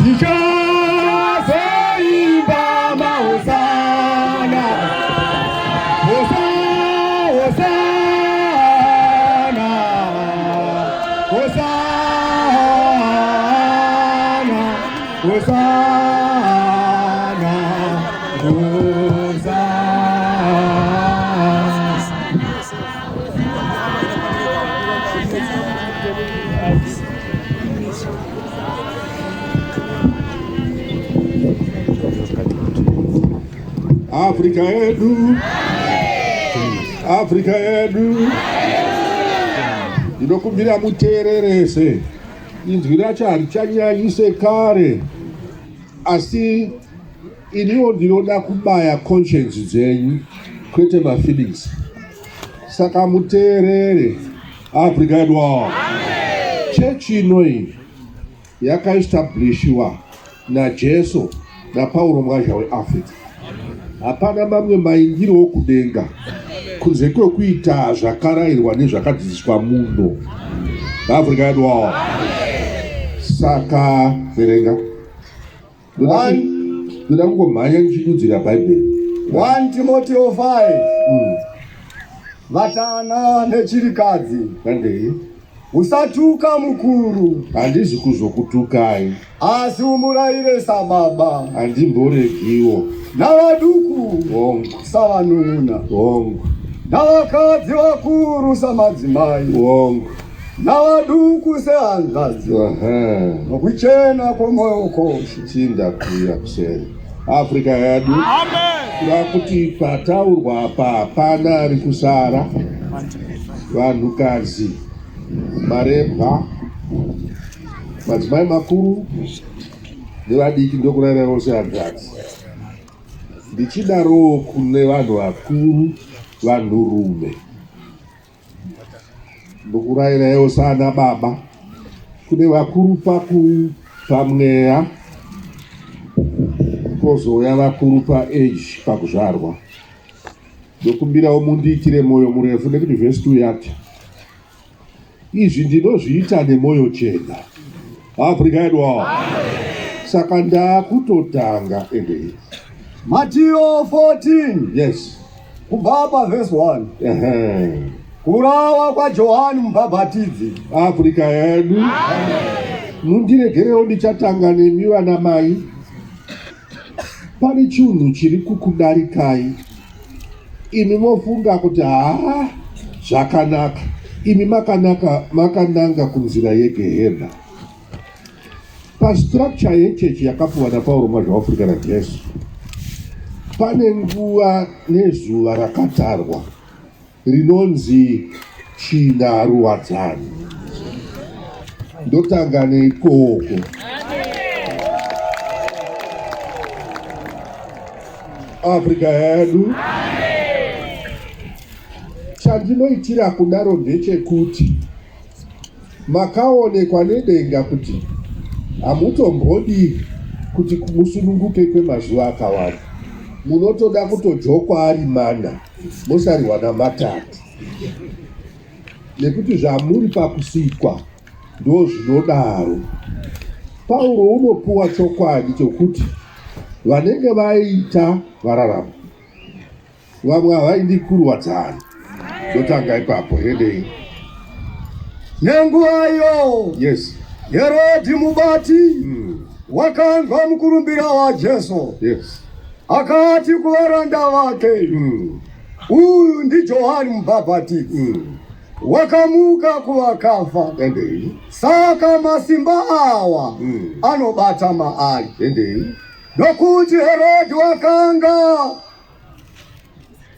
Tichazoimba mahosana, hosa, hosana, hosana, hosana, hosana. Afrika yedu, Afrika yedu, ndinokumbira muteererese. Inzwi racho harichanyanyi sekare, asi iniwo ndinoda kubaya conscience dzenyu kwete mafeelings. Saka muteerere. Afrika yedu, chechi ino iyi yakaestablishiwa naJesu naPauro Mwazha weAfrica. Hapana mamwe maingiro okudenga kunze kwekuita zvakarayirwa nezvakadzidziswa muno. Afrika yedu. Saka verenga. Ndoda kungomhanya ndichidudzira Bhaibheri. 1 Timoteo 5. Vatana nechirikadzi. Handei. Usatuka mukuru. Handizi kuzokutukai. Asi umurayire sababa. Handimboregiwo. Navaduku. Hongu. Savanun'una. Hongu. Navakadzi vakuru samadzimai. Hongu. Navaduku sehanzvadzi. Nokuchena kwomwoyo kwose. Chinda kuuya kuseri. Afrika yedu. Kuda kuti pataurwa apa hapana ari kusara. Vanhukadzi marebwa, madzimai makuru nevadiki ndokurayira vose hanzvadzi. Ndichidarowo kune vanhu vakuru, vanhurume. Ndokurayiraiwo saana baba kune vakuru pamweya, kozouya vakuru paage pakuzvarwa. Ndokumbirawo mundiitire mwoyo murefu nekuti vhesi 2 yati izvi ndinozviita nemwoyo chena. Afrika yedu. Saka ndakutotanga endei. Mateo 14. Yes. Kubva pavhesi 1. Kurawa kwaJohani Mubhabhatidzi. Afrika yedu. Mundiregerewo ndichatanga nemi vana mai. Pane chinhu chiri kukudarikai. Imi mofunga kuti haa zvakanaka. Imi makanaka makananga kunzira yegehena. Pastructure yechechi yakapuwa naPauro Mwazha waAfrica naJesu, pane nguva nezuva rakatarwa rinonzi China Ruwadzano. Ndotanga neikoko. Afrika yedu. Chandinoitira kudaro ndechekuti makaonekwa nedenga kuti hamutombodi kuti musununguke kwemazuva akawanda. Munotoda kutojokwa ari mana mosariwa namatatu, nekuti zvamuri pakusikwa ndo zvinodaro. Pauro unopuwa chokwadi chokuti vanenge vaita vararama, vamwe havaindi kurwadzana. Ndotanga ipapo. Hedei. Nenguva iyo, Yes. Herodhi mubati wakanzwa mukurumbira waJesu. Akati kuvaranda vake, uyu ndiJohani Mubhabhatidzi, wakamuka kuvakafa. Endei. Saka masimba awa anobata maari. Endei. Nokuti Herodhi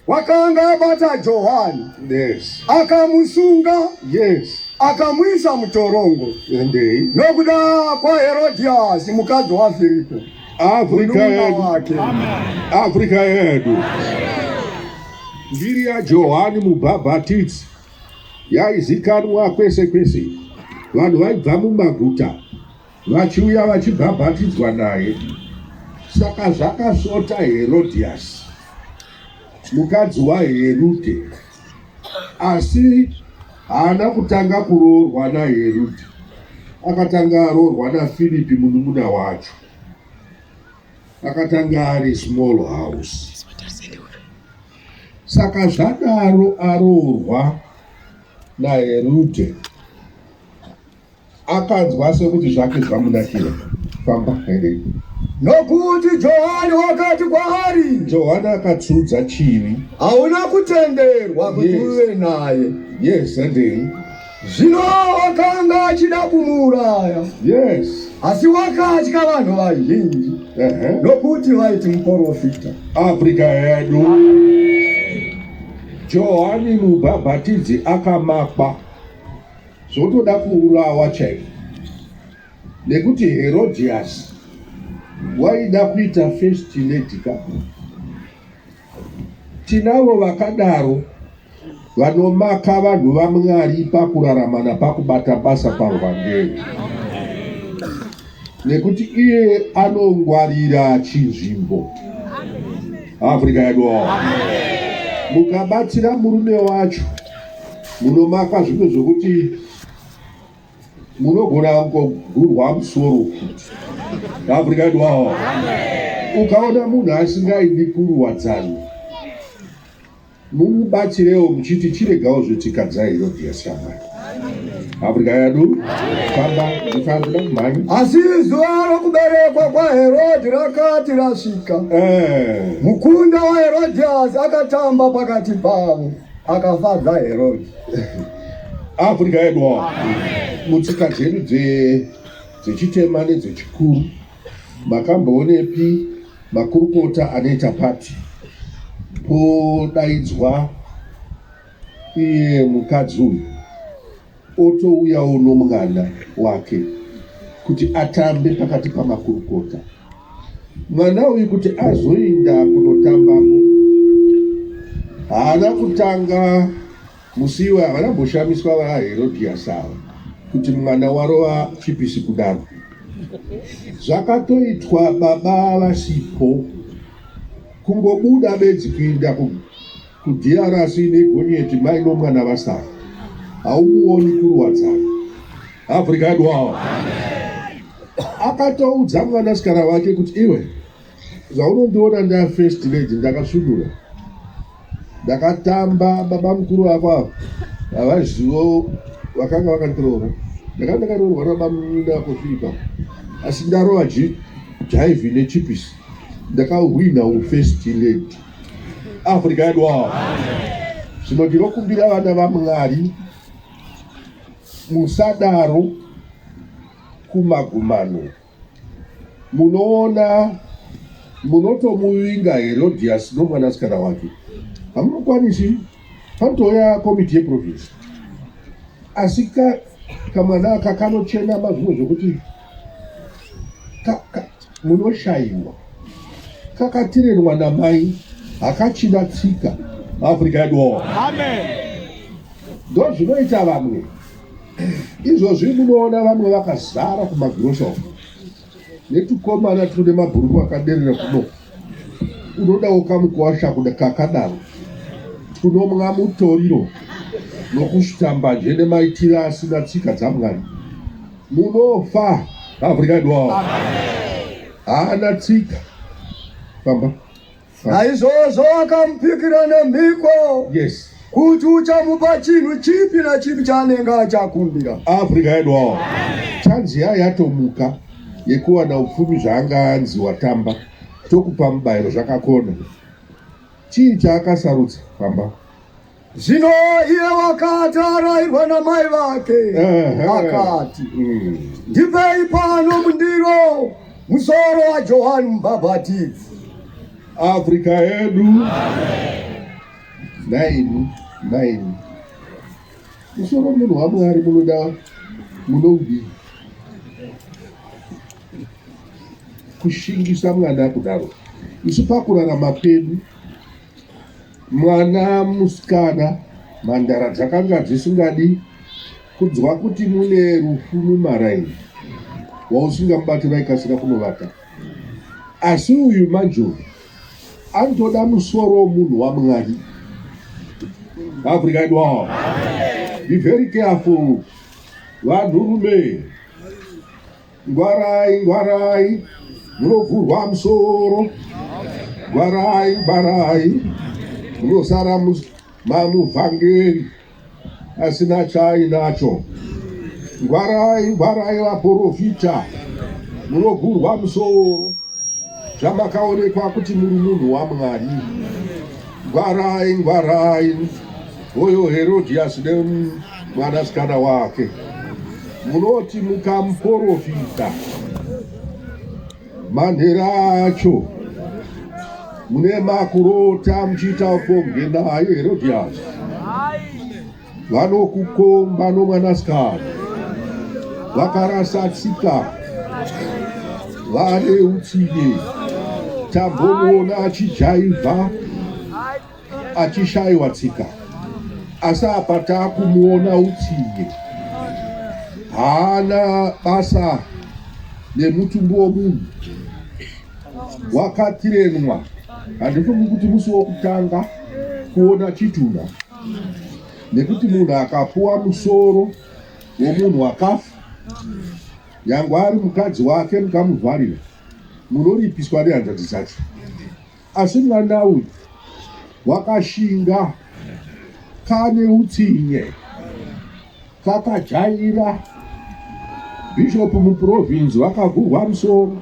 wakanga abata Johani, akamusunga, akamuisa mutorongo. Endei. Nokuda kwaHerodiasi mukadzi waFiripo, Afrika munun'una yedu. wake. Afrika yedu. Mbiri yaJohani Mubhabhatidzi yaizikanwa kwese kwese. Vanhu vaibva mumaguta vachiuya vachibhabhatidzwa naye. Saka zvakasvota Herodiasi, mukadzi waHerudhe, asi haana kutanga kuroorwa naHerudhe. Akatanga aroorwa naFiripi munun'una wacho. Akatanga ari small house. Saka zvadaro aroorwa naHerudhe akanzwa sekuti zvake zvamunakira. Famba ende. Nokuti Johani wakati kwaari, Johani akatsudza chivi. Hauna kutenderwa kuti Yes. uve naye. Yes, endei. Zvino wakanga achida kumuuraya, Yes. asi wakatya vanhu vazhinji, nokuti vaiti muporofita. Afrika yedu. Johani Mubhabhatidzi akamakwa zvotoda kuurawa chaiko nekuti Herodias waida kuita first lady ka. Tinavo vakadaro vanomaka vanhu vaMwari pakurarama napakubata basa pavhangeri, nekuti iye anongwarira chinzvimbo. Afrika yedu, mukabatsira murume wacho munomaka zvimwe zvokuti munogona kugurwa musoro futi. Afrika yedu, ukaona munhu asingaidi kuruwadzano, mumubatsirewo muchiti chiregawo zvetsika dzaHerodhias shamwari. Afrika yedu, famba, ndifambira kumhanya. Asi zuva rokuberekwa kwaHerodhi rakati rasvika, mukunda waHerodhiasi akatamba pakati pavo, akafadza Herodhi. Afrika yedu, mutsika dzedu dzechitema nedzechikuru, makamboonepi makurukota anoita pati podaidzwa iye mukadzi uyu otouyawo nomwana wake kuti atambe pakati pamakurukota? Mwana uyu kuti azoinda kunotambako, haana kutanga musiwe. Havana mboshamiswa vaHerodhias ava kuti mwana warova chipisi kudaro. Zvakatoitwa baba vasipo, kungobuda bedzi kuinda kuDRC negonyeti, mai nomwana vasara, haumuoni kuruwadzana. Afrika yedu, akatoudza mwanasikana wake kuti, "Iwe, zvaunondiona nda first lady, ndakasvinura, ndakatamba. Baba mukuru vako ava havazivo vakanga vakandiroora. Ndakanga ndakaroorwa nabamunina ako Filipa, asi ndarova jive nechipisi, ndakahwina ufirst lady." Afrika yedu, zvino ndinokumbira vana vaMwari, musadaro. Kumagumano munoona munotomuvinga Herodias nomwanasikana wake. Hamunokwanisi, panotouya komiti yeprovince, asi kamwana aka kanochenama zvimwe zvokuti munoshayiwa. Kakatirerwa namai, hakachina tsika. Afrika yedu, ndo zvinoita vamwe izvozvi. Munoona vamwe vakazara kumagirosa uko netukomana tune mabhuruku akaderera kuno. Unodawo kamukwasha kuda kakadaro, tunomwa mutoriro nokusvita mbanje nemaitiro asina tsika dzaMwari. Munofa. Afrika yedu, haana tsika. Famba. Naizvozvo akamupikira nemhiko kuti uchamupa chinhu chipi nachipi chaanenge achakumbira. Afrika yedu, chanzi ya yatomuka yekuwana upfumi. Zvaanga anzi watamba, tokupa mubayiro, zvakakona. Chii chaakasarudza? Famba. Zvino iye wakati arayirwa namai vake, akati, "Ndipei pano mundiro musoro waJohani Mubhabhatidzi." Afrika yedu, naini naini, musoro munhu waMwari munoda munoudii kushingisa mwana kudaro? Isu pakurarama pedu, mwana musikana, mhandara dzakanga dzisingadi kunzwa kuti mune rufu mumaraini wausingamubati, vaikasira kunovata. Asi uyu manje uyu anotoda musoro womunhu waMwari. Afrika yedu, be very careful, vanhurume. Ngwarai, ngwarai, munogurwa musoro. Ngwarai, ngwarai, munosara mamuvhangeri asina chaainacho. Ngwarai, ngwarai vaporofita, munogurwa musoro. Zvamakaonekwa kuti muri munhu waMwari. Ngwarai, ngwarai, hoyo Herodias nemwanasikana wake. Munoti mukamuporofita manhera acho mune makurota muchiita upombwe naye Herodias. Vanokukomba nomwanasikana vakarasa tsika, vane utsinye. Tambomuona achijaivha achishayiwa tsika, asi apa taakumuona utsinye. Haana basa nemutumbi womunhu, wakatirenwa. Handifungi kuti musi wokutanga kuona chitunha nekuti munhu akapuwa musoro womunhu akafa nyangwe ari mukadzi wake mukamuvharira munoripiswa nehanzvadzi dzacho asi mwana uyu wakashinga kane utsinye kakajaira bhishopu muprovinzi vakagurwa musoro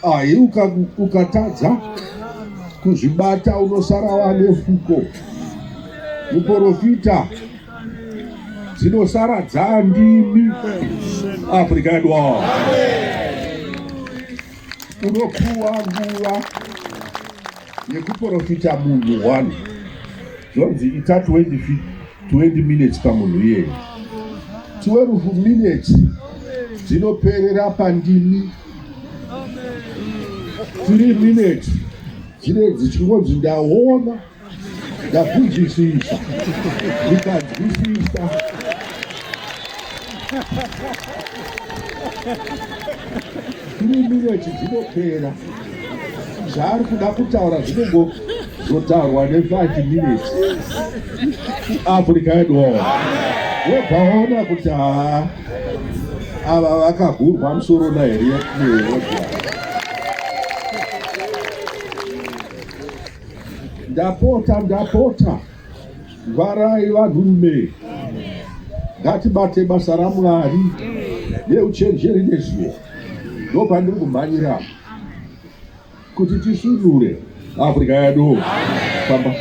Ayi ukatadza kuzvibata unosara wane fuko. Muporofita dzinosara dzandimi. Africa yedu. Unopuwa nguva yekuporofita munhu one zvonzi ita 20, 20 minutes pamunhu iyeye 12 minutes dzinoperera pandimi 3 minutes dzine dzichingonzi ndaona ndabvunzisisa ndikanzwisisa 3 minutes dzinopera zvaari kuda kutaura zvinongozotaurwa ne5 minutes Africa yedu wobva waona kuti haa ava vakagurwa musoro naHerodhiya. Ndapota, ndapota, ngwarai vanhurume, ngatibate basa raMwari neuchenjeri nezivo. Ndopandiri kumhanyira kuti tisvinure Africa yedu. Famba.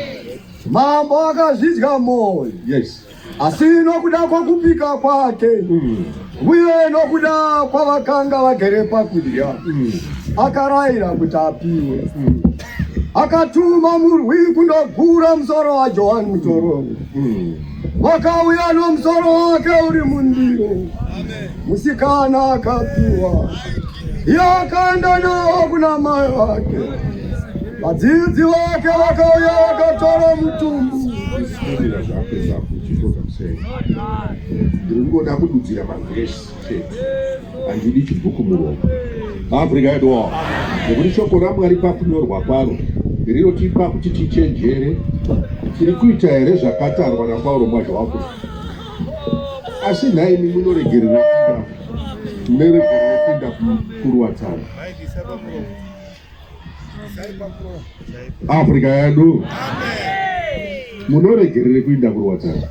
Mambo akazvidya mwoyo. Yes. Asi nokuda kwokupika kwake uye nokuda kwavakanga vagere pakudya, akarayira kuti apiwe. Akatuma murwi kundogura musoro waJohani mutorongo. Vakauya nomusoro wake uri mundiro. Musikana akapiwa. Iye akaenda nawo kuna mai vake. Vadzidzi vake vakauya vakatora mutumbi. Ndira zvapedza kuchitoka kuseri. Ndiri kungoda kududzira mavhesi chete. Handidi chibhuku muromo. Africa yedu. Nekuti shoko raMwari pakunyorwa kwaro rinotipa kuti tichenjere. Tiri kuita here zvakatarwa naPauro mwazha wako? Asi nhaimi munoregerera kuinda munoregerera kuinda kuruwadzano. Africa yedu munoregerere kuinda kuruwadzano.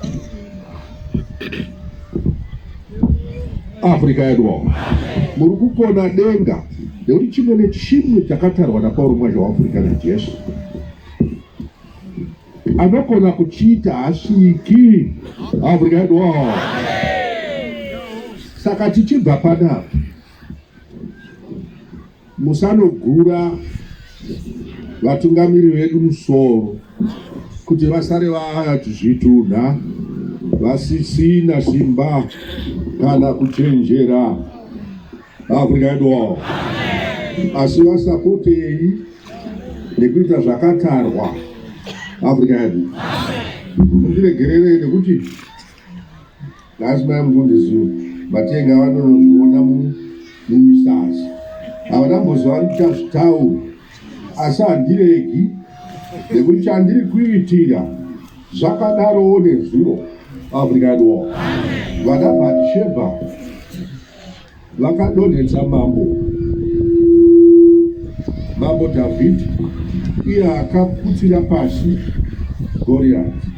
Africa yedu muri kukona denga nekuti chimwe nechimwe chakatarwa naPauro mwazha waAfrica naJesu anokona kuchiita hasviki. Africa yedu saka tichibva panapa musanogura vatungamiri vedu musoro kuti vasare vazvitunha vasisina simba kana kuchenjera. Africa yedu asi vasapotei nekuita zvakatarwa. Africa yedu mundiregerere nekuti nhasi mai mufundisi Matenga vanonozviona mumisasa havana mboziva ndichazvitaura asi handiregi nekuti chandiri kuitira zvakadarowo nezuro. Africa yedu vana Bhatishebha. Vakadonhedza mambo, Mambo Dhavhidhi, iye akaputsira pasi Goriati.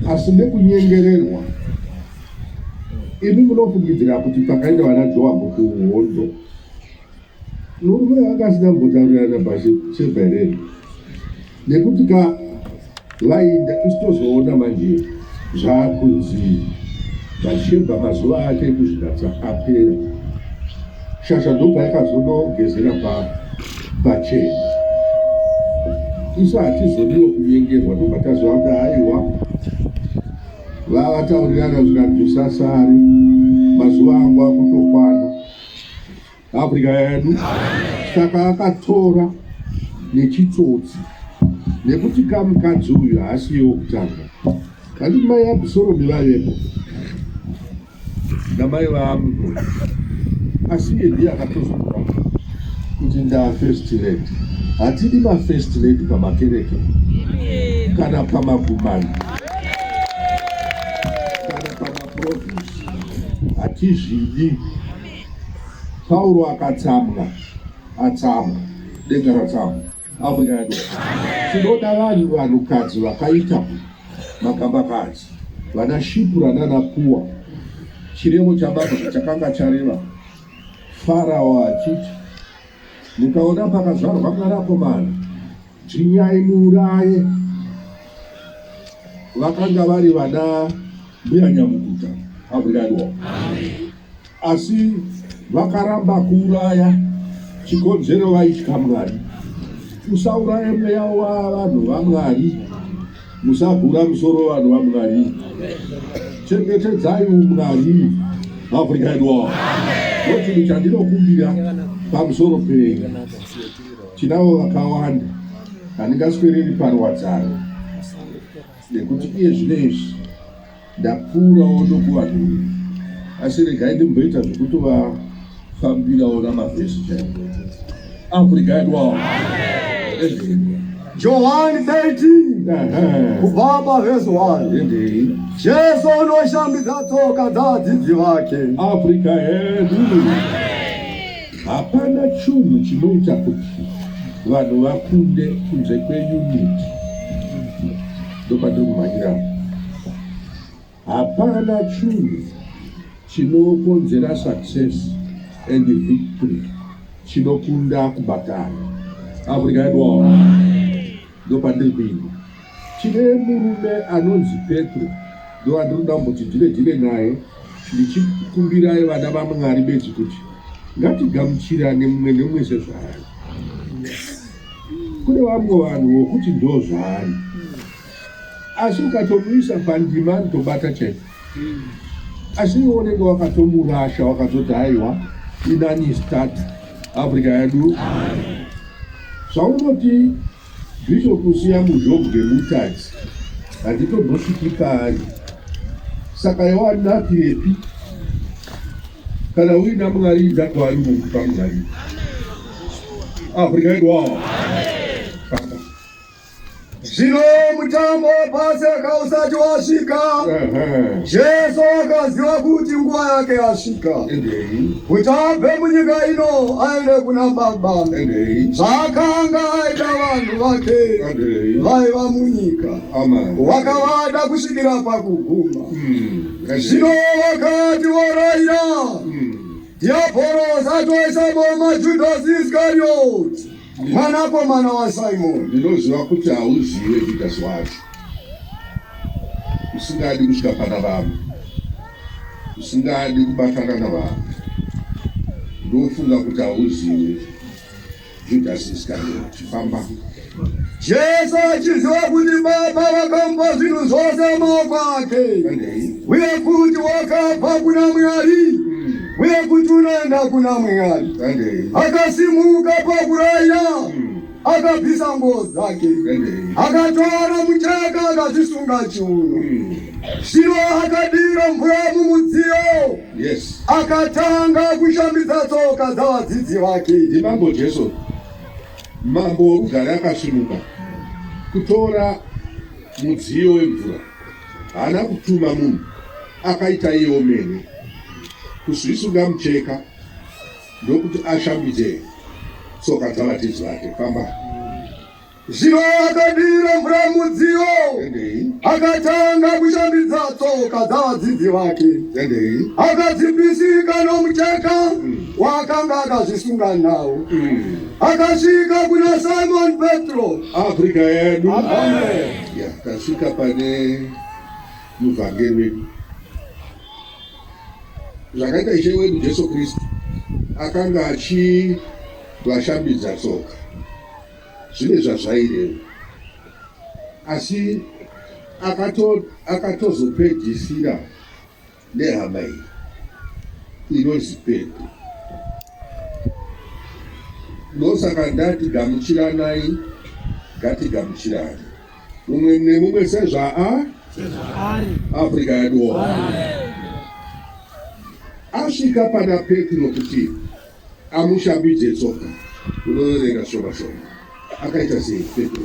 Asi nekunyengererwa, imi munofungidzira kuti pakaenda vana Joabhu kuhondo, Murume anga asina kumbotaurirana naBhatishebha here? Nekuti ka vainda isu tozoona manje zvakunzi Bhatishebha mazuva ake ekuzvinatsa apera. Shasha ndobva yakazonogezera pa pachena. Isu hatizodiwo kunyengerwa ndobva taziva kuti haiwa vavataurirana zvikanzi usasare mazuva angu akutokwana. Africa yedu saka akatora nechitsotsi nekuti kamukadzi uyu haasiye wokutanga kandi mai Absoromi vaivepo namai vaAmnoni asi iye ndiye akatozora kuti ndaa first lady hatidi mafirst lady pamakereke kana pamagumani kana pamaprovince hatizvidi Pauro akatsamwa, atsamwa, denga ratsamwa, Africa yedu. Tinoda vanhu vanhukadzi vakaita magambakadzi, vana Shipura nana Puwa. Chirevo chamambo zvachakanga chareva Farao achiti, mukaona pakazvarwa mwanakomana dzvinyai muuraye. Vakanga vari vana mbuya nyamukuta Africa yedu. Asi vakaramba kuuraya, chikonzero vaitya Mwari. Usauraye mweya wavanhu vaMwari, musagura musoro vanhu vaMwari. Chengetedzai uMwari Afrika yedu. Ndochinhu chandinokumbira pamusoro penyu. Tinavo vakawanda, handingaswereri parwadzano nekuti iye zvino izvi Ndapfuurawo nokuvanhu asi regai ndimboita zvekutovafambirawo namavhesi chaiwo. Africa yedu awo. Johani 13 kubva pavhesi 1 Jesu unoshambidza tsoka dzavadzidzi vake. Africa yedu hapana chunhu chinoita kuti vanhu vakunde kunze kweunity. Ndopatiri kumhanyira. Hapana chinhu chinokonzera success and victory chinokunda kubatana. Africa yedu ndopandiri kuinda. Tine murume anonzi Petro ndowandinoda kumboti dhile dhile naye ndichikumbirai vana vaMwari bedzi kuti ngatigamuchirane mumwe nemumwe sezvaari. Kune vamwe vanhu vokuti ndozvaari asi ukatomuisa pandima anotobata chete asi iwe unenge wakatomurasha wakatoti haiwa inani start africa yedu zvaunoti bishop usiya muzhobwe mutadzi handitombosviki paari saka iwe anakirepi kana uina mwari inda kwaari unokupa mwari africa yedu Zvino mutambo wePaseka usati wasvika, Jesu akaziva kuti nguva yake yasvika kuti abve munyika ino aende kuna Baba. Zvaakanga aida vanhu vake vaiva munyika, wakavada kusvikira pakuguma. Zvino vakati voraira, Diabhorosi atoisa boma Judhasi Iskarioti mwanakomana waSimoni. Ndinoziva kuti hauzive Judhasi wacho, usingadi kusvika pana vamwe, usingadi kubatana navamwe. Ndofunga kuti hauzive Judhasi Iskarioti. Famba. Jesu achiziva kuti Baba vakamupa zvinhu zvose mumaoko ake, uye kuti wakabva kuna Mwari uye kuti unoenda kuna Mwari, akasimuka pakuraya, akabvisa nguo dzake, akatora mucheka akazvisunga chiuno. Zvino akadira mvura mumudziyo, akatanga kushambidza tsoka dzavadzidzi vake. Ndimambo Jesu. Mambo worugare akasimuka kutora mudziyo wemvura. Haana kutuma munhu, akaita iye omene. Kuzvisunga mucheka Ndokuti ashambidze tsoka dzavadzidzi vake. Famba. Zvino akadira mvura mudziyo, akatanga kushambidza tsoka dzavadzidzi vake, akadzipisika nomucheka waakanga akazvisunga nawo. Akasvika kuna Simoni Petro. Afrika yedu. Ya, tasvika pane muvhangeri wedu. Zvakaita Ishe wedu Jesu Kristu akanga achivashambidza tsoka zvine zvazvaireva, asi akatozopedzisira nehama iyi inonzi Petro. Ndosaka ndati gamuchiranai, ngatigamuchirane mumwe nemumwe sezvaa Afrika yedu. Asvika pana Petro kuti amushambidze tsoka, unoverenga shoma shoma. Akaita sei Petro?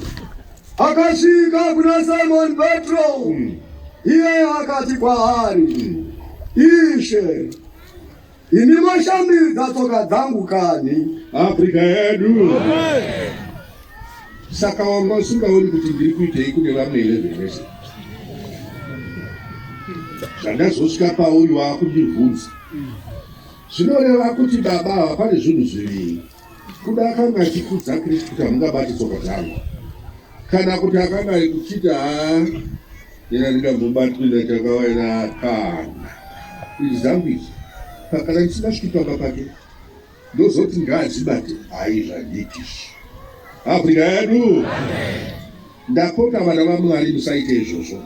Akasvika kuna Simoni Petro, iye akati kwaari, Ishe, imi mashambidza tsoka dzangu kani? Afrika yedu. Saka wanga usingaoni kuti ndiri kuitei kune vamwe 11 vese? Zvandazosvika pauri waakundibvunza zvinoreva kuti baba ava pane zvinhu zviviri. Kuda akanga achikudza Kristu kuti hamungabati tsoka dzangu, kana kuti akanga achiti haa ina ndingambobatwi nachakawaina kana idzi dzangu idzi kana ndisingasviki pamba pake ndozoti ngaadzibate. Hai, zvanditi Afrika yedu. Ndapota vana vaMwari, musaite izvozvo,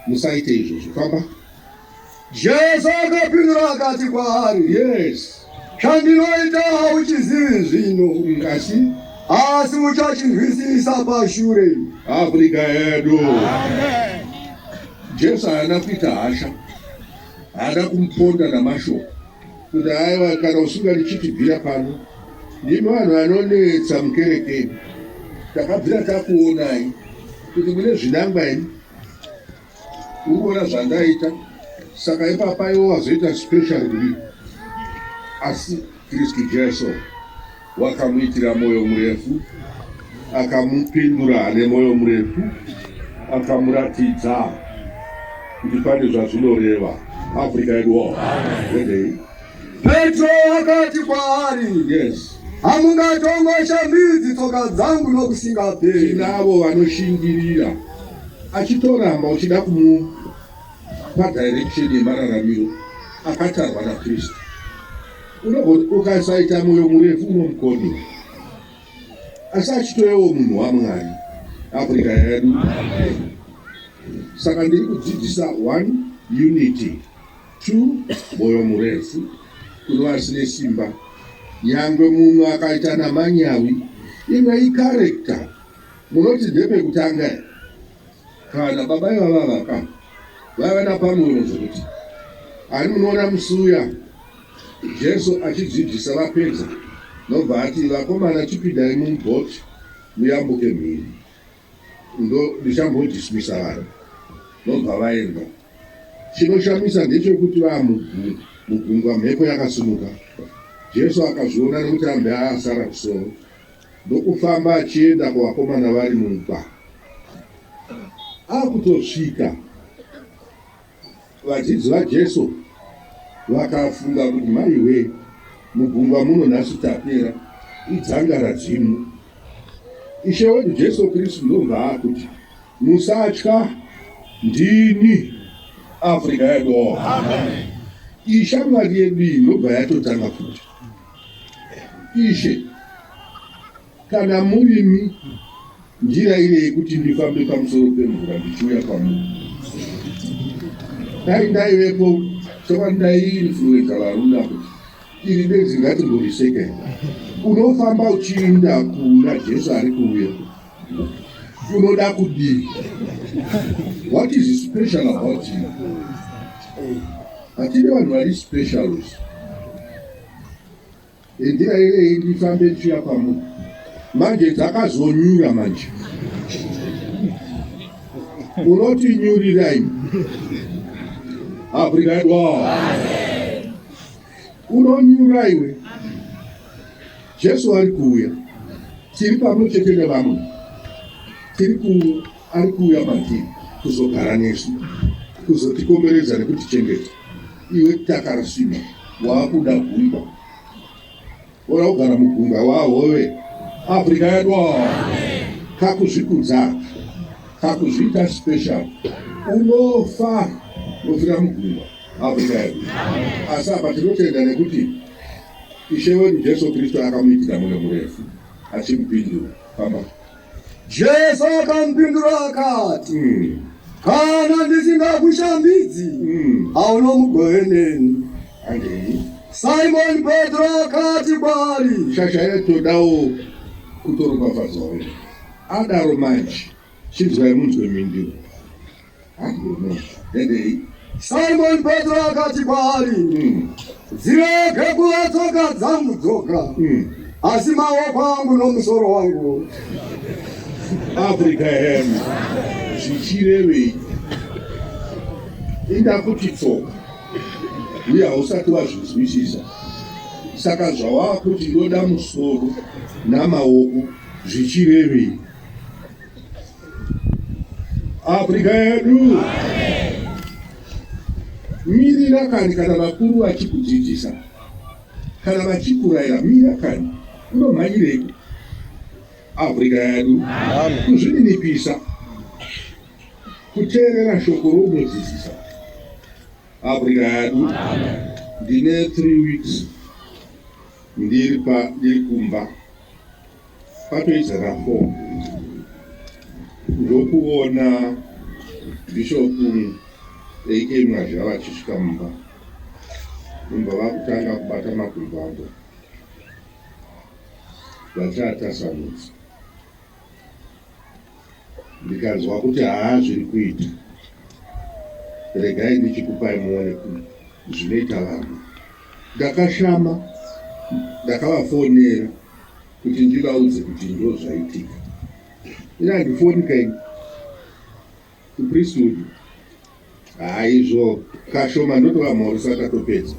musaite izvozvo. Famba. Jesu akapindura akati kwaari, Yes. Chandinoita hauchizivi zvino, asi uchachinzwisisa pashure. Afrika yedu. Jesu haana kuita hasha, haana kumuponda namashoko kuti aiwa, kana usingandichitibvira pano. Ndimi vanhu vanonetsa mukerekeni, takabvira takuonai kuti mune zvinangwa imi, uri kuona zvandaita, saka ipapa iwo wazoita special kudii? Asi Kristu Jesu wakamuitira mwoyo murefu, akamupindura ane mwoyo murefu, akamuratidza kuti pane zvazvinoreva. Afrika yedu. Endei. Petro akati kwaari, Yes. Hamungatongoshambidzi tsoka dzangu nokusingaperi. Tinavo vanoshingirira achitoramba uchida kumupa direction yemararamiro akatarwa naKristu. Ukasaita mwoyo murefu unomukoniwa, asi achitovewo munhu waMwari. Afrika yedu. Saka ndiri kudzidzisa 1 unity, 2 mwoyo murefu kune vasine simba, nyangwe mumwe akaita namanyawi. Imwe icharacter munoti ndepekutanga kana baba ivava vaka vaiva napamuro zvokuti ani munoona musi uya Jesu achidzidzisa vapedza, nobva ati, vakomana, chipindai mubhoti muyambuke mhiri, ndo ndichambodismisa vanhu. Nobva vaenda. Chinoshamisa ndechekuti vamugungwa mhepo yakasimuka. Jesu akazviona nekuti ambe asara kusoro, ndokufamba achienda kuvakomana vari mugwa. Akutosvika, vadzidzi vaJesu vakafunga kuti maiwe, mugungwa muno nhasi tapera, idzanga radzimu. Ishe wedu Jesu Kristu ndobva akuti, musatya, ndini. Afrika yedu. Ishamwari yedu iyi ndobva yatotanga futi, Ishe, kana murimi, ndirairei kuti ndifambe pamusoro pemvura ndichiuya kwamuri. Dai ndaivepo chokwadi ndaiinfluenza varume kuti iri benzi ngatimboriseke. Unofamba uchiinda kuna Jesu ari kuuya, unoda kudii? What is special about you? Hatidi vanhu vari specials. Ndirairei ndifambe ndichiuya kwamuri. Manje dzakazonyura manje. Unoti nyurirai. Afrika yedu. Unonyura iwe. Jesu ari kuuya. Tiri pamwe chete nevamwe. Tiri ku ari kuuya matiri kuzogara nesu, kuzotikomberedza nekutichengeta. Iwe takarasima waakuda gungwa. Ora kugara mugungwa wahove. Africa yedu kakuzvikudza kakuzviita special unofa unofira mugungwa. Africa yedu. Asi apa tinotenda nekuti Ishe wedu Jesu Kristu akamuitira mwoyo murefu achimupindura. Famba. Jesu akamupindura akati, Kana ndisingakushambidzi, hauna mugove neni. Handei. Simoni Petro akati kwaari, Shasha yatodawo kutoropafadzwa wena. Adaro manje, chinzwai munzwe mhinduro. Handei. Simoni Petro akati kwaari, Dzirege kuva tsoka dzangu dzoga, asi maoko angu nomusoro wangu. Africa yenu zvichirevei? Inda kuti tsoka uye hausati wazvinzwisisa. Saka zvawakuti ndoda musoro namaoko zvichirevei? Africa yedu mirira kani kana vakuru vachikudzidzisa kana vachikurayira mira kani unomhanyirei Africa yedu kuzvininipisa kuteerera shoko rounodzidzisa Africa yedu ndine 3 weeks ndiri pa ndiri kumba Patoita na 4 ndokuona Bishop AK Mwazha vachisvika mumba mumba vakutanga kubata makumbo angu vachiatasanudza ndikanzwa kuti haa zviri kuita regai ndichikupai muone zvinoita vamwe ndakashama ndakavafonera kuti ndivaudze kuti ndozvaitika ini handifoni kaini kupriesthood haizvo kashoma ndotovamhoresa tatopedza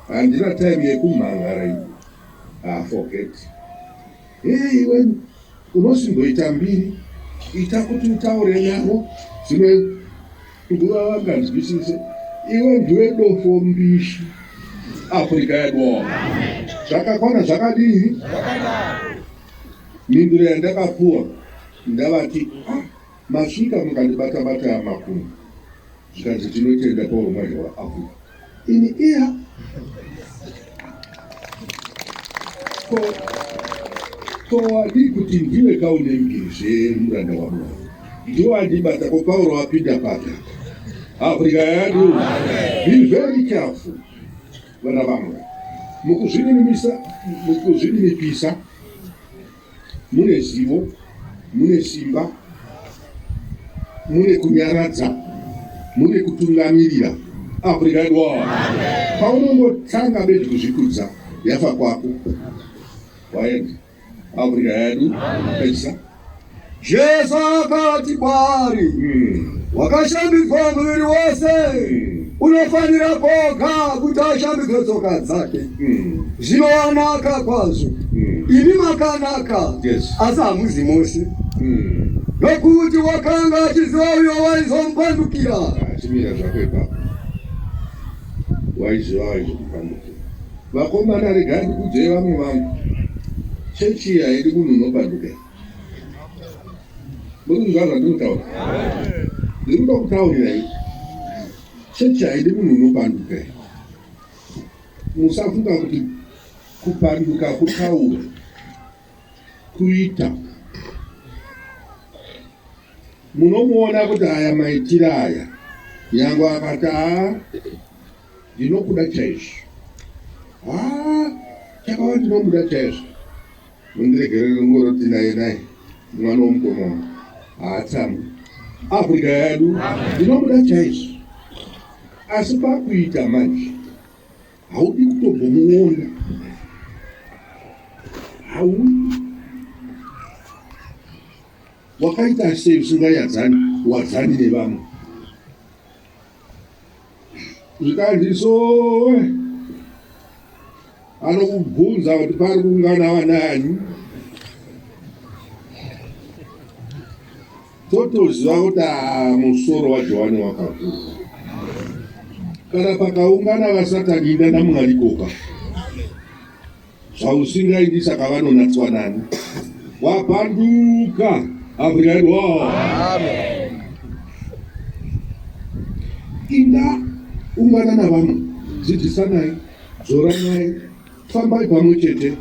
handina time yekumhangara ini ah, forget hey, iwe unosimboita mbiri ita kuti utaure navo dzimwe nguva vanganzwisise iwe ndiwe dofo mbishi afrika yedu zvakakwana zvakadii mhinduro yandakapuwa ndavati ah, masvika mukandibata bata makumbo zvikanzi tinotenda pauro mwazha waafrica ini iya ko wadii kuti ndiwe kaune mbiri zvemuranda wamwari ndiwo wandibata ko pauro wapinda papi afrika yedu be very careful vana vamwari mukuzvininipisa mune zivo mune simba mune kunyaradza mune kutungamirira afrika yedu paunongotanga bedzi kuzvikudza yafa kwako waenda afrika yedu pedzisa Jesu akati kwaari, wakashambidzwa muviri wose, unofanira koga kuti ashambidzwe tsoka dzake. Zvino wanaka kwazvo, imi makanaka, asi hamuzi mose. Nokuti wakanga achiziva uyo waizomupandukira. Chimira zvako ipapo, waiziva waizomupandukira. Vakomana, regai ndikudzei vamwe vangu, chechi iyi haidi munhu unopanduka. Muri kunzwa zvandinotaura? Ndiri kuda kutaurirai, chechi haidi munhu unopanduka. Musafunga kuti kupanduka kutaura, kuita. Munomuona kuti aya maitiro aya, nyangwe akati aa ndinokuda chaizvo, haa chakava ndinomuda chaizvo Mundiregerere ngoroti naye naye mwana womukoma wangu haatsamwi. Africa yedu ndinomuda chaizvo, asi pakuita manje haudi kutombomuona, haudi. Wakaita sei usingayadzani wadzani nevamwe? Zvikanzi sowe. Anokubvunza kuti pari kuungana vanani. Totoziva kuti ah, musoro waJohani wakavhurwa. Kana pakaungana vasatani inda naMwari koka. Zvausingaidi saka vanonatswa nani? Wapanduka. Afrika yedu. Amen. Inda ungana navamwe, dzidzisanai, dzoranai, fambai pamwe chete,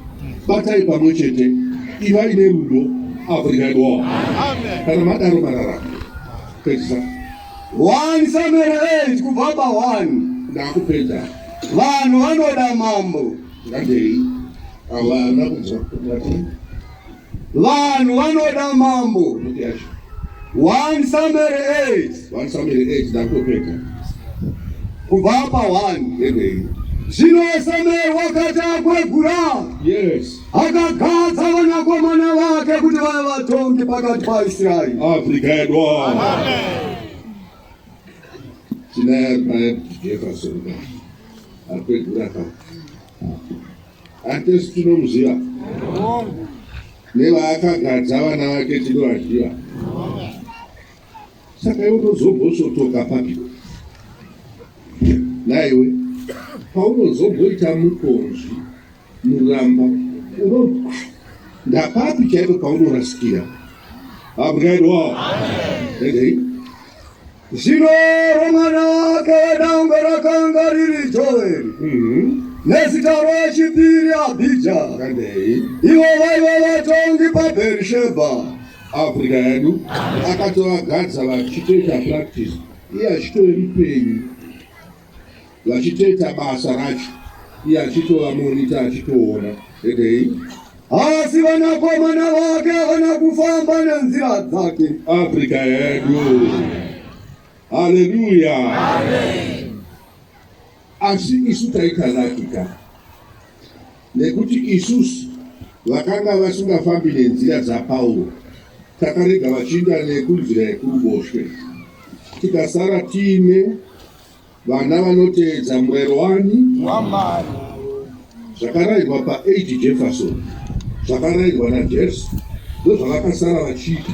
batai pamwe chete, ivai nerudo. Afrika yedu. Amen. Kana madaro mararama. Pedzisa. 1 Samuel 8 kubva pa 1. Ndakupedza. Vanhu vanoda mambo. Ngandei. Havana kunzwa ngati. Vanhu vanoda mambo. Noti yacho. 1 Samuel 8 1 Samuel 8 ndakutopedza. Kubva pa 1. Ngandei. Zvino Samuel wakati akwegura. Yes. Akagadza vanakomana vake kuti vave vatongi pakati paIsraeri. Afrika yedu. Amen. Tinaye Jefferson ka. Akwegura ka. Atesi tinomuziva. Nevaakagadza vana vake tinovaziva. Saka iwe unozombosotoka papi? Naiwe paunozomboita mukonzvi muramba uno ndapapi chaipo paunorasikira? Abraiwa. Amen. Zvino romwana wake wedangwe rakanga riri Joeri nezita rowechipiri Abhija. Ivo vaiva vatongi paBheerishebha. Africa yedu akatovagadza vachitoita practice iye achitove mupenyu vachitoita basa racho iye achitova monita achitoona edei. Asi vanakomana vake havana kufamba nenzira dzake. Africa yedu. Haleluya. Asi isu taita laki ka nekuti isusu vakanga vasingafambi nenzira dzaPauro takarega vachiinda nekunzira yekuruboshwe tikasara tiine vana vanoteedza murayiro wani waMwari. Zvakarayirwa pa8 Jefferson, zvakarayirwa naJesu, ndozvavakasara vachiita,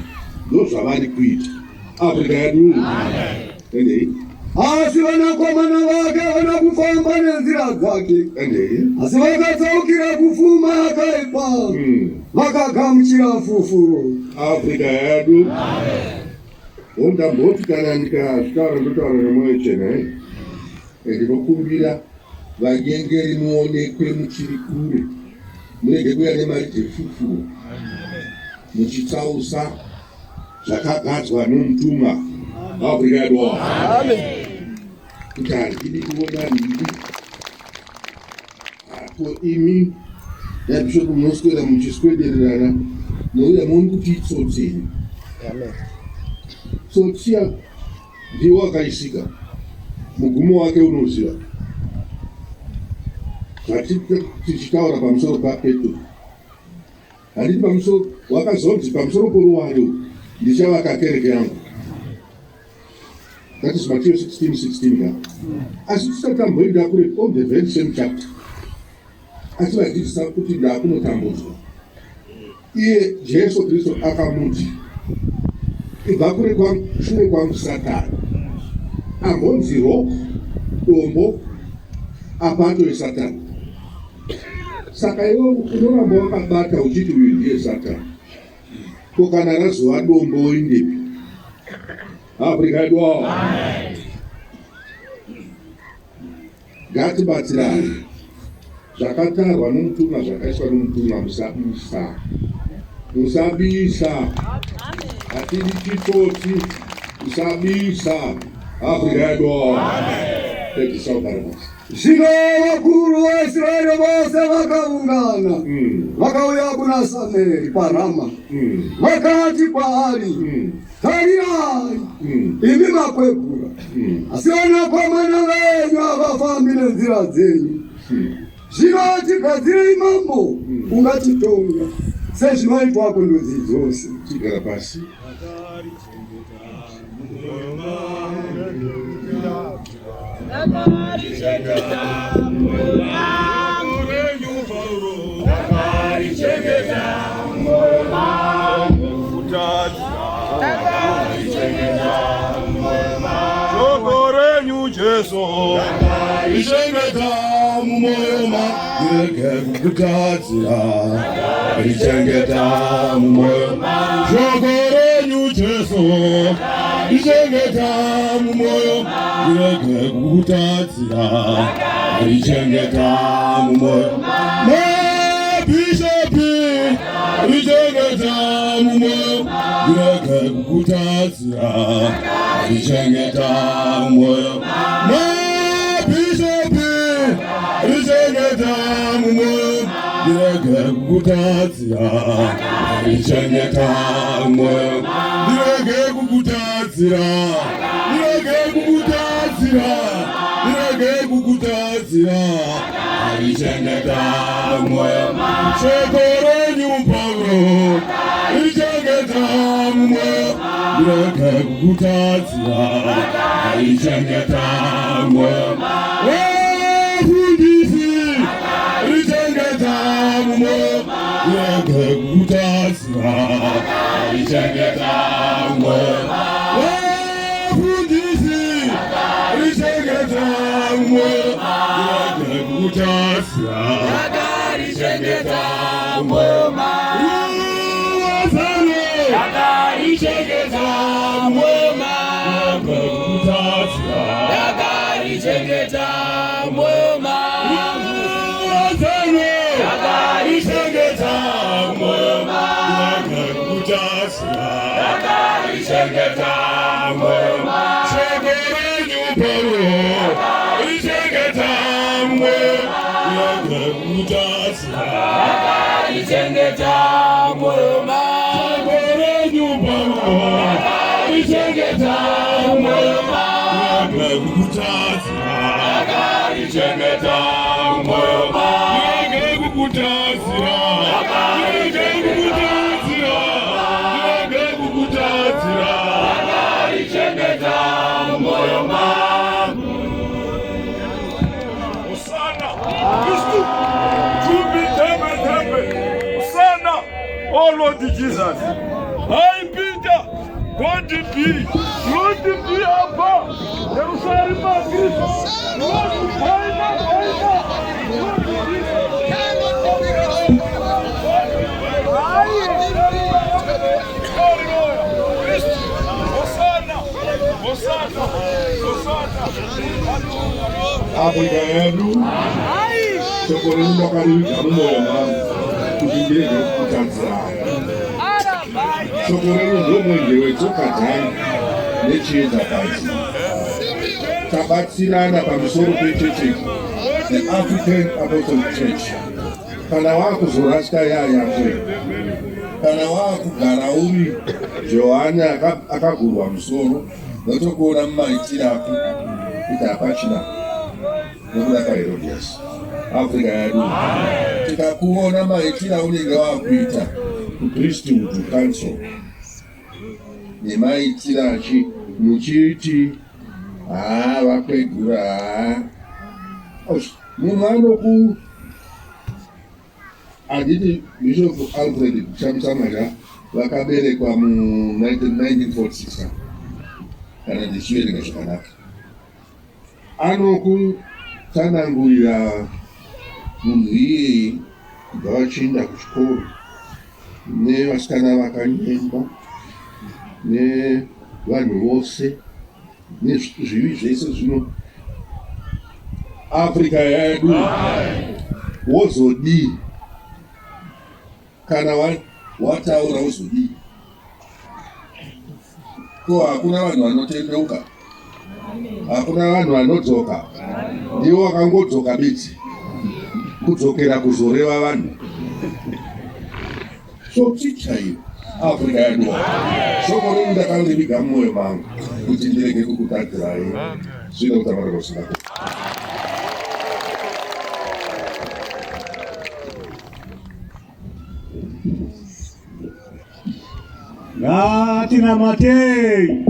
ndozvavari kuita. Africa yedu. Endei. Asi vanakomana vake havana kufamba nenzira dzake, Endei. asi vakatsaukira kufuma yakaipa, vakagamuchira fufuro. Africa yedu. Ndamboti kana ndikazvitaura ndotaura nemwoyo chena eh? Ndinokumbira vanyengeri muonekwe muchiri kure, murege kuuya nemari dzefufuro muchitsausa zvakagadzwa nomutumwa. Afrika yedu kuti handidi kuona nhimbi apo imi nabishop munoswera muchiswedererana nouya muoni kuti itsotsi here. Tsotsi ndiwo akaisika mugumo wake unoziva zvatichitaura pamusoro paPetro. Handiti pamusoro wakazonzi pamusoro poruware ndichavaka kereke yangu. That is Matthew 16 16 ka. Asi tisati tamboenda kure on the very same chapter. Asi vadzidzisa kuti ndakunotambudzwa. Iye Jesu Kristu akamuti, ibva kure kwangu, shure kwangu Satani. Ambonzi rock, dombo, apa atove Satani. Saka iwe unoramba wakabata uchiti uyu ndiye Satani. Ko kana razova dombo oindepi? Afrika yedu. Ngatibatsirane. Zvakatarwa nomutumwa zvakaiswa nomutumwa musabisa. Musabisa. Hatidi chitsotsi. Musabisa. Afrika yedu. Pedzisa ugare pasi. Zvino vakuru vaIsraeri vose vakaungana, vakauya kuna Samueri paRama, vakati kwaari, Tarirai, imi makwegura, asi vanakomana venyu havafambi nenzira dzenyu. Zvino tigadzirei mambo ungatitonga sezvinoitwa kundudzi dzose. Tigara pasi. Jesu richengeta mumwoyo mangu kukutadzira richengeta mumwoyo shoko renyu Jesu richengeta mumwoyo ndirege kukutadzira richengeta mumwoyo mabhishopi richengeta mumwoyo ndirege kukutadzira richengeta mumwoyo mabhishopi richengeta mumwoyo ndirege kukutadzira richengeta mumwoyo ndirege kukutadzira ndirege kukutadzira ndirege kukutadzira richengeta mumwoyo shoko renyu Pauro richengeta mumwoyo ndirege kukutadzira richengeta mumwoyo vafundisi richengeta mumwoyo ndirege kukutadzira richengeta mumwoyo vafundisi richengeta mumwoyo ndirege kukutadzira Ndakarichengeta mumwoyo ruwadzano Ndakarichengeta mumwoyo ndirege kukutadzira Ndakarichengeta mumwoyo ruwadzano Ndakarichengeta mumwoyo ndirege kukutadzira Ndakarichengeta mumwoyo shoko renyu Pauro richengeta mumwoyo ndirege kukutadzira Ndakarichengeta mumwoyo shoko renyu Pauro richengeta mumwoyo ndirege kukutadzira Ndakarichengeta mumwoyo ndirege kukutadzira ndirege kukutadzira ndirege kukutadzira Ndakarichengeta mumwoyo Hosanna! Kristu! Jumbi tembe tembe! Hosanna! Oh Lord Jesus! Hi Peter! God be! Lord be Abba! Jerusalem Kristu! Lord Paina Paina! Lord Jesus! Hallelujah! Kristu! Hosanna! Hosanna! Hosanna! Hallelujah! Afrika yedu shoko renyu ndakariviga mumwoyo mangu kuti ndirege kukutadzira. Shoko renyu ndomwenje wetsoka dzangu nechiedza panzira. Tabatsirana pamusoro pechechi, the African Apostolic Church. Kana wakuzorasika yayakwe, kana wakugara uri Johani akagurwa musoro, notokuona mumaitiro ako kuti hapachina nokuda kwaHerodias. Afrika yedu, tikakuona maitiro aunenge wakuita kupriesthood council nemaitiro achi muchiti haa vakwegura haa munhu anoku handiti Bishop Alfred Kushamisa Mwazha vakaberekwa mu1946 kana ndichiverenga zvakanaka, anokutsanangurira munhu iyeye kubva vachienda kuchikoro nevasikana vakanyengwa nevanhu vose nezvivi zvese zvino. Afrika yedu, wozodii kana wataura? Wozodii? Ko hakuna vanhu vanotendeuka, hakuna vanhu vanodzoka. Ndiwo wakangodzoka bedzi kudzokera kuzoreva vanhu tsotsi chaiyo. Afrika yedu, shoko renyu ndakariviga mumwoyo mangu kuti ndirege kukutadzirai. Zvino kutaura kusingako. Ngatinamatei.